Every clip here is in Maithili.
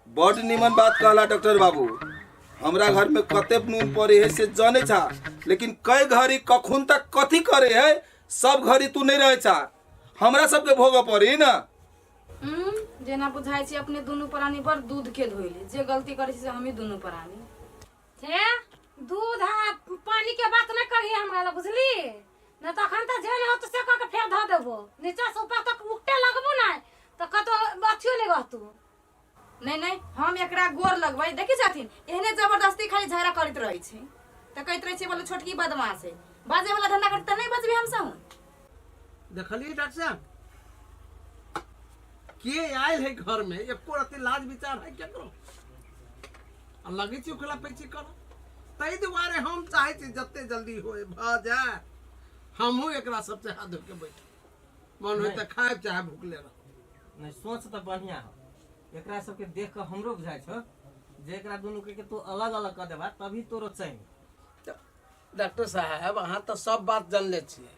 बड निमन बात कहला डॉक्टर बाबू। हमरा घर में कते नून पड़े है से जाने छा, लेकिन कई घड़ी कखुन तक कथी करे है सब घड़ी तू नहीं रहे छा, हमरा सबके भोग पड़ी ना। जेना बुझाइ छै अपने दुनू प्राणी बड़ दूध के धोइले, जे गलती करै छै से हमही दुनू प्राणी। हे दूध आ पानी के बात नहीं करी हमरा ला, बुझली न? तखन तऽ जे नहि होतौ से कऽ के फेर धऽ देबो, नीचा से ऊपर तक उगटे लगबो नहि तऽ कतौ अथियो नहि रहतौ। नहीं नहीं, हम एकरा गोर लगबै। देखी छथिन एहने जबरदस्ती खाली झगड़ा करैत रहै छै तऽ कहैत रहै छै बोले छोटकी बदमाश है, बाजे वाला धंधा करते तऽ नहीं बजबै हम सब। देखलिए डॉक्टर साहब के आयल है घर में, एको रत्ती लाज विचार है केकरो? आ लगै छै ओकरा पैची कर। ताहि दुआरे हम चाहै छी जते जल्दी होए भऽ जाए, हमहूँ एकरा सबसे हाथ धो के बैठ मन होय तऽ खायब चाहे भूखले रह। नहीं, सोच तऽ बढ़िया हो। एकरा सबके देख कऽ हमरो बुझाइ छौ जे एकरा दुनू के तू अलग अलग कऽ देबा तभी तोरो चैन। डॉक्टर साहब, अहाँ तऽ सब बात जानले छियै।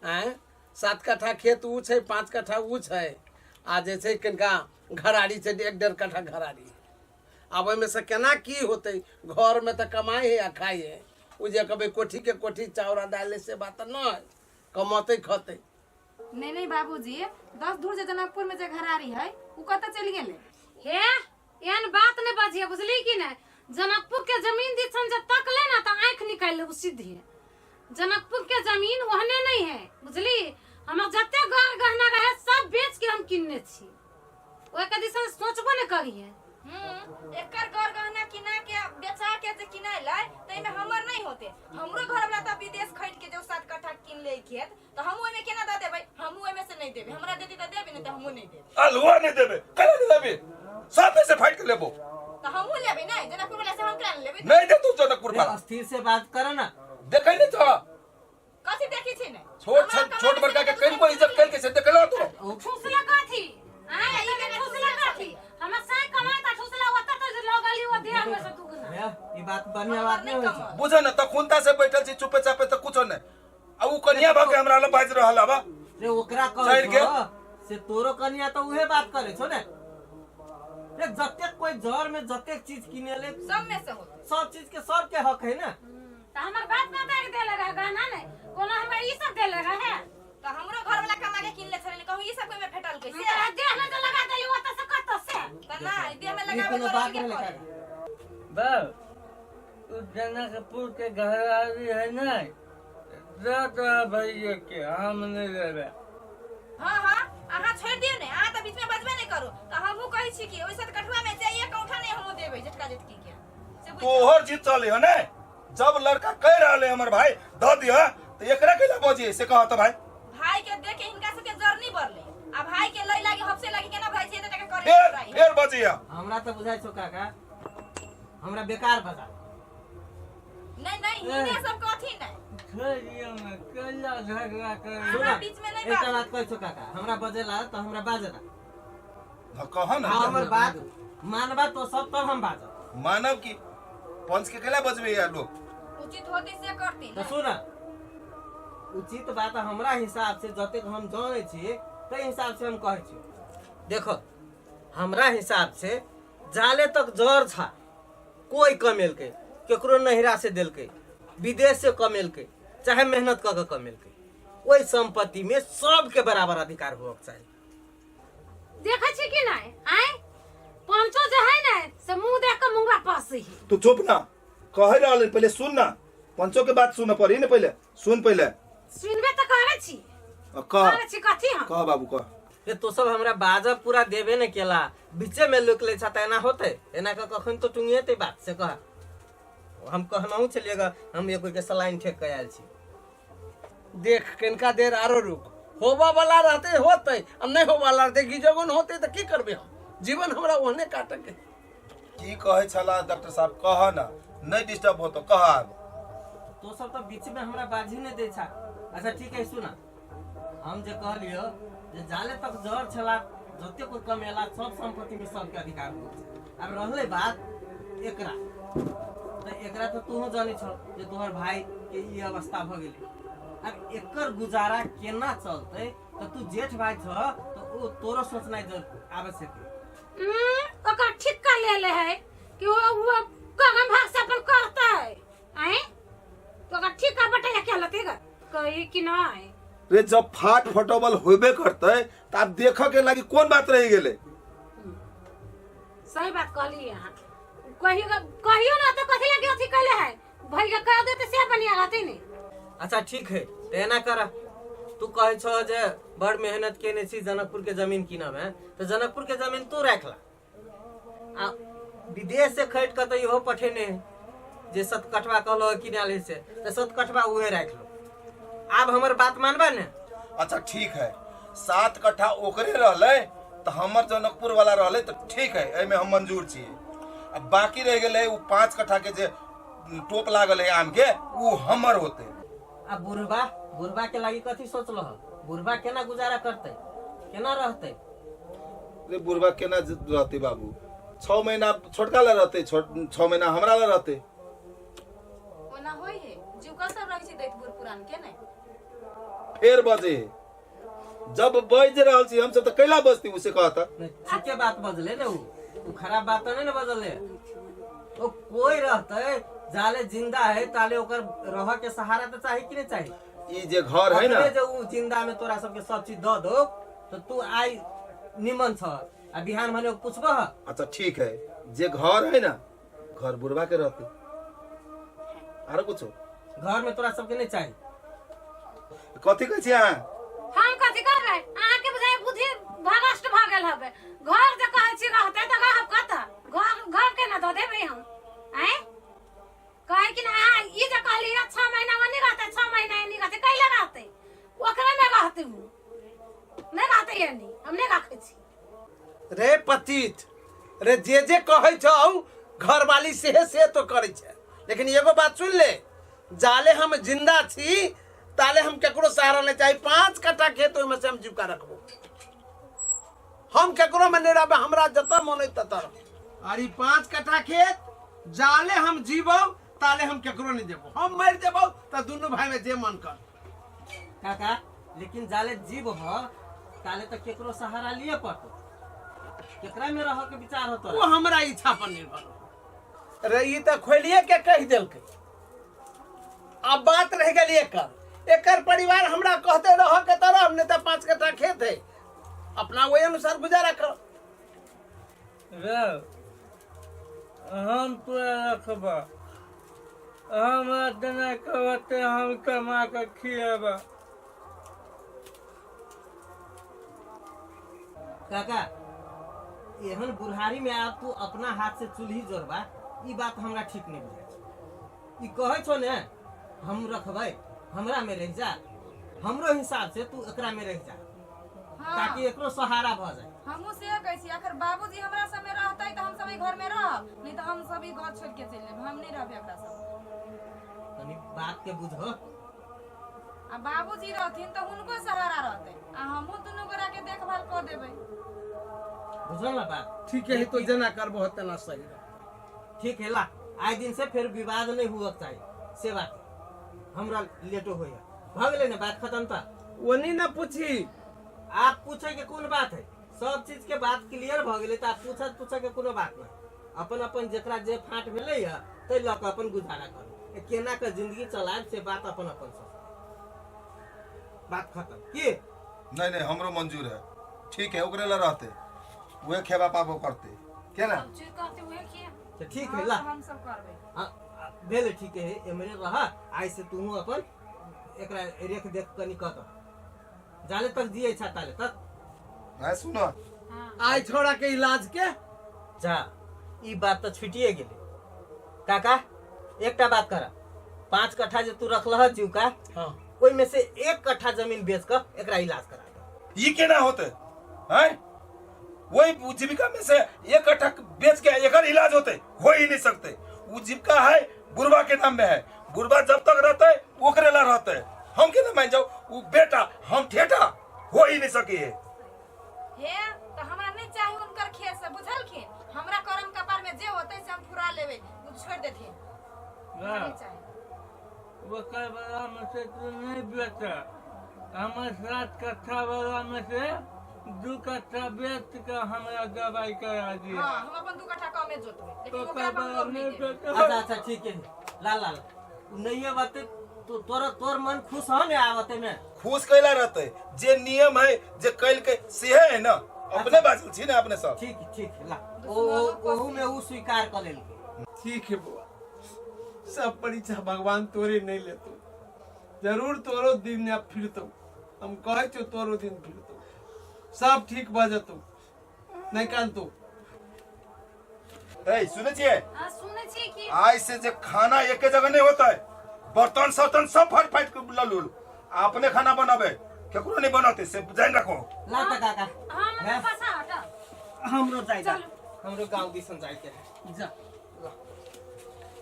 आँय, 7 कट्ठा खेत ऊ छै, 5 कट्ठा ऊ छै, आ जे छै कनिका घराड़ी छै, 1-1.5 कट्ठा घराड़ी। आब ओहिमे से केना की होतै? घरमे तऽ कमाइ है आ खाइ है। ओ जे कहबै कोठी के कोठी चाउर आ दालि, से बात तऽ नहि, कमतै खतै। नहीं नहीं बाबूजी, 10 धूर जे जनकपुर में जे घराड़ी है उ कतऽ चलि गेलै? हे एहन बात नहीं बजिए, बुझली कि नहीं? जनकपुर के जमीन दिसन जे तकले ना तऽ आँखि निकालि लेबू सीधे। जनकपुर के जमीन ओहने नहीं है, बुझली? हमर जते घर गहना रहे सब बेच के हम किनने छी, ओहि के दिसन सोचबो नहीं करिए। एकर घर गहना किना के बेचा के जे किनैलै ताहिमे हमर नहीं होते। हमरो घर वाला तऽ विदेश खैट के जे 7 कट्ठा किन ले खेत, तऽ हमहूँ ओहिमे केना दऽ देबै? हमहूँ ओहिमे से नहीं देबै। हमरा देती तऽ देबै, नहीं तऽ हमहूँ नहीं देबै। अलुआ नहीं देबै, कला नहीं देबै, साथे से फाइट के लेबो। तऽ हमहूँ लेबै नहीं जनकपुर वाला से, हम केना लेबै? नहीं दे तू जनकपुर वाला। स्थिर से बात कर ना। देखै नहीं छह? कथी देखी छी ने? छोट छोट छोट बड़का के कहीं को इज्जत कल के से देखलो तू? ठुसला कथी आय, ई ठुसला कथी? हमर साई कमाए त ठुसला ओतऽ तऽ लगली ओ देह में से दुगना। हे, ई बात बढ़िया बात नहीं होइ छै। बुझे न तखुनता से बैठल छी चुपे चापे तऽ कुछो नहीं, आ उ कनिया भऽ के हमरा लग बाजि रहल हवा। रे ओकरा कहै चढ़ि के। छौ से तोरो कनिया तऽ उहे बात करै छौ ने। रे जतेक कोई जर में जतेक चीज किनेले सब में से होते, सब चीज के सबके हक है ना। तऽ हमर बात ना देख देले रहे गहना नहीं कोनो, हमरा ई सब देले रहे। तऽ हमरो घर वाला कमा के किन ले छलै, कहू ई सब कोइ में भेटल कैसे? तोरा देह में तो लगा देली ओतऽ से कतऽ से। तऽ ना देह में ई लगाबे कोनो तो बात लगे नहीं पड़े। लिखा। बाप, उ जनकपुर के घरारी है ना, दे तोरा भैया के, हम नहीं लेबे। हाँ हाँ, अहाँ छोड़ि दियौ ने, अहाँ तऽ बीच में बजबे नहि करू। तऽ हमहूँ कहै छी कि ओहि 7 कठुआ में से एक औंठा नहि हमहूँ देबै जेठका जेठकी के से बुझि जाउ। तोहर जीत चले हो ने, जब लड़का कह रहल है हमर भाई दऽ दिह तऽ एकरा कैला बजे से कह तऽ भाई। भाई के देख के हिनका सबके जरनी बढ़ले आ भाई के लई लागी हफसे लागी, केना भाई छै एते टका करे? फेर फेर बजे। हमरा तऽ बुझाइ छौ काका, हमरा बेकार बजा। नहीं नहीं, हिने सब कथी नहीं। छोड़ दियौ ने, कैला झगड़ा करे? अहाँ बीच में नहीं एकटा बाजू। बात कहै छौ काका, हमरा बजेला तऽ हमरा बाजेला। कह ना। हमर बात मानबा तो सब तब हम बाजब। मानव की पंच के कैला बजबे यार लोग? उचित होती से करती। तऽ सुन, उचित बात हमरा हिसाब से जतेक हम जानै छी ताहि हिसाब से हम कहै छी। देखो, हमरा हिसाब से जाले तक जर छा कोई कमेलकै, केकरो नहिरा से देलकै, विदेश से कमेलकै, चाहे मेहनत कऽ के कमेलकै, ओहि संपत्ति में सबके बराबर अधिकार होबक चाही। देखै छी कि नहीं आय, पंचो जे है ने से मुंह देख के मुंगा पसी है। तू चुप ना, कह रहल है, पहले सुन ना, पंचो के बात सुन पड़ी ने, पहले सुन पहले। सुनबे तऽ करै छी। आ, कह। करै छी कथी हम? कह बाबू, कह। रे तो सब हमरा बाजब पूरा देबे ने केला, बीचे में लुक ले छा, त एना होते? एना के कखन तो टुंगिएते बात से कह। हम कहनहु छलियै ग, हम एगो के सलाइन ठेक के आयल छी। देख, कनिका देर आरो रुक, होबऽ वाला रहते होते आ नहीं होबऽ वाला रहते गिजोगन होते तऽ की करबै हम? जीवन हमरा ओहने काटऽ के। की कहै छला डॉक्टर साहब, कह ना, नहीं डिस्टर्ब होतो, कह आब। तो सब तऽ बीच में हमरा बाजी नहि दै छा। अच्छा ठीक है, सुना, हम जे कहलियो जे जाले तक जर छला जते कोई कमेला सब संपत्ति में सबके अधिकार होइ छै। आब रहलै बात एकरा, तऽ एकरा तऽ तोहूँ जानै छौ जे तोहर भाई के ई अवस्था भऽ गेलै। आब एकर गुजारा केना चलतै? तऽ तू जेठ भाई छह तऽ ओ तोरो सोचनाइ आवश्यक है। ओकर ठिक्का कि नहीं रे जब फाट फटबल होबे करते त आब देखऽ के लागी कोन बात रहि गेलै सही बात कहली अहाँ कहियो कहियो ना तो कथी लगे अथी कहले है भैया कह देते से बढ़िया रहते नहीं अच्छा ठीक है तऽ एना कर तू कहै छह जे बड़ मेहनत केने छी जनकपुर के जमीन कीनमे तऽ जनकपुर के जमीन तू राख ला आ विदेश से खरीद कऽ तऽ इहो पठेने है जे सतकठवा कहलो किनाल है से तऽ सतकठवा उहे राखि लो आब हमर बात मानबा ने अच्छा ठीक है सात कट्ठा ओकरे रहलै तऽ हमर जनकपुर वाला रहलै तऽ ठीक है एहिमे हम मंजूर छियै आ बाकी रहि गेलै ओ पाँच कट्ठा के जे टोप लागल है आम के ओ हमर होते आ बुढ़बा बुढ़बा के लागी कथी सोचलो ह बुढ़बा केना गुजारा करतै केना रहतै रे बुढ़बा केना रहतै बाबू छः महीना छोटका ला रहतै छः महीना हमरा ला रहतै ओना होइ है जीवका सब रहै छै दैत बूढ़ पुरान के नहि फेर बजे जब बज रहल छी हमसब तऽ कैला बजती उसे कहता नहीं, ठीके बात बजले ने उ उ खराब बात तो नहीं ने बजले ओ कोई रहते जाले जिंदा है ताले ओकर रह के सहारा तो चाही कि नहीं चाही ई जे घर है ना अपने जे उ जिंदा में तोरा सबके सब चीज दऽ दो तो तू आई निमन छ आ बिहान भने पूछबह अच्छा ठीक है जे घर है ना घर बुढ़वा के रहते आरो कुछो घर में तोरा सबके नहीं चाही कथी कहै छी अहाँ हम कथी करबै अहाँके बुझाइ बुद्धि भ्रष्ट भऽ गेल हबे घर जे कहै छी रहतै तऽ रहब कतऽ घर घर केना दऽ देबै हम आँय कहै कि ना अहाँ ई जे कहली छह महीना ओनी रहतै छह महीना एनी रहतै कैला रहतै ओकरे मे रहतै उ नहि रहतै एनी हम नहि राखै छी रे पतित रे जे जे कहै छौ घरवाली सेहे से तो करै छै लेकिन एगो बात सुन ले जाले हम जिंदा छी ताले हम केकरो सहारा नहीं चाही पाँच कट्ठा खेत ओहिमे से हम जीविका रखबो हम केकरो में नहीं रहबै हमरा जतऽ मन होय ततऽ रहब और ई पाँच कट्ठा खेत जाले हम जीबौ ताले हम केकरो नहीं देबो हम मरि जेबौ तऽ दुनू भाई में जे मन कर काका लेकिन जाले जीव ह ताले तो केकरो सहारा लिए पड़तो केकरा में रह के विचार होतो वो हमरा इच्छा पर निर्भर हो रे ई तऽ खोलिए के कहि देलकै अब बात रह गेल एकर एकर परिवार हमरा कहते रह के तऽ रहब नहीं तऽ पाँच कट्ठा खेत है अपना वही अनुसार गुजारा कर रे हम तोरा रखबा हमरा जेना कहते हम कमा के खिएबा काका एहन बुढ़ारी में आब तू अपना हाथ से चूल्ही जोड़बा ई बात हमरा ठीक नहीं बुझाइ छै ई कहै छौ ने हम रखबै हमरा में रहि जा हमरो हिसाब से तू एकरा में रहि जा हाँ ताकि एकरो सहारा भऽ जाए हमहूँ से कहै छी अगर बाबूजी हमरा सब में रहतै तऽ हम सब ई घर में रहब नहीं तऽ हम सब ई घर छोड़ के चलि जेब हम नहीं रहबै एकरा सब तनी बात के बुझो आ बाबूजी रहथिन तऽ हुनको सहारा रहतै आ हमहूँ दुनू गोरा के देखभाल कऽ देबै बुझल ना बात ठीक है तो जेना करबो तेना सही रहतै। ठीक है ला आइ दिन से फेर विवाद नहीं हुआ चाहिए से बात हमरा लेटो होइया भऽ गेलै ने बात खत्म तऽ ओनी न पूछी आप पूछे के कोन बात है सब चीज के बात क्लियर भऽ गेलै तऽ आब पूछत पूछे के कोनो बात नहीं अपन अपन जेकरा जे फाट भेलै है ताहि लऽ कऽ अपन गुजारा करू ए केना के जिंदगी चलायब से बात अपन अपन सोच बात खत्म की नहीं नहीं हमरो मंजूर है ठीक है ओकरे ला रहते उहे खेबा पाबो करते के ना सब चीज कहते उहे किया तऽ ठीक है ला हम सब करबै हाँ, भेल ठीक है एमरे रह आइ से तू अपन एकरा रेख देख कनी कऽ जाले तक जिए छा ताले तक नहीं सुनो हाँ आइ छोड़ा के इलाज के जा ई बात तऽ छुटिए गेलै काका एकटा बात कर पाँच कट्ठा जे तू रखलह जीवका हाँ ओहिमे से एक कट्ठा जमीन बेच कऽ एकरा इलाज करा दे ई केना होते हैं वही जीविका में से एक कट्ठा बेच के एकर इलाज होते हो ही नहीं सकते वो जीविका है बुढ़वा के नाम में है बुढ़वा जब तक रहते ओकरे ला रहते हम के ना मान जाओ वो बेटा हम ठेठा हो ही नहीं सकी है हे तऽ हमरा नहीं चाही हुनकर खेत से बुझलखिन हमरा करम कपार में जे होतै से हम फुरा लेबै ओ छोड़ि देथिन हमरा नहीं चाही ओकर वाला में से तू नहीं बेचा हमर सात कट्ठा वाला में से दू कट्ठा बेच के हमरा दवाई करा दिया हाँ हम अपन दू कट्ठा कमे जोतबै लेकिन ओकर ओकरा पर वाला लोभ नहीं नहीं देबै बेचा अच्छा अच्छा ठीक है ला ला ला उ नहिये बात तू तोर तोर मन खुश हो ने आवते में खुश कैला रहते जे नियम है जे कैल के सेहे है ना अपने बाजल छी ना अपने सब ठीक ठीक ला ओ ओहू में ऊ स्वीकार कर लेलकै ठीक है बुआ सब परीक्षा भगवान तोरे नहीं लेतो जरूर तोरो दिन अब फिरतो हम कहे छो तोरो दिन फिरतो सब ठीक भऽ जेतौ नहीं कानतो ए सुनै छियै हाँ सुनै छियै कि आइ से जे खाना एके जगह नहीं होता है बर्तन सर्तन सब फाट फाट के ल लू अपने खाना बनाबे केकरो नहीं बनाते से जान रखो ला त काका हाँ मम्मी हैं? पाछा हट हमरो जाय दा हमरो गांव दिसन जाय के है जा ला।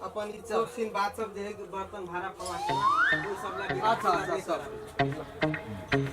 अपन ई सब सीन बात सब जे है कि बर्तन भाड़ा पवा के उ सब ला अच्छा अच्छा सब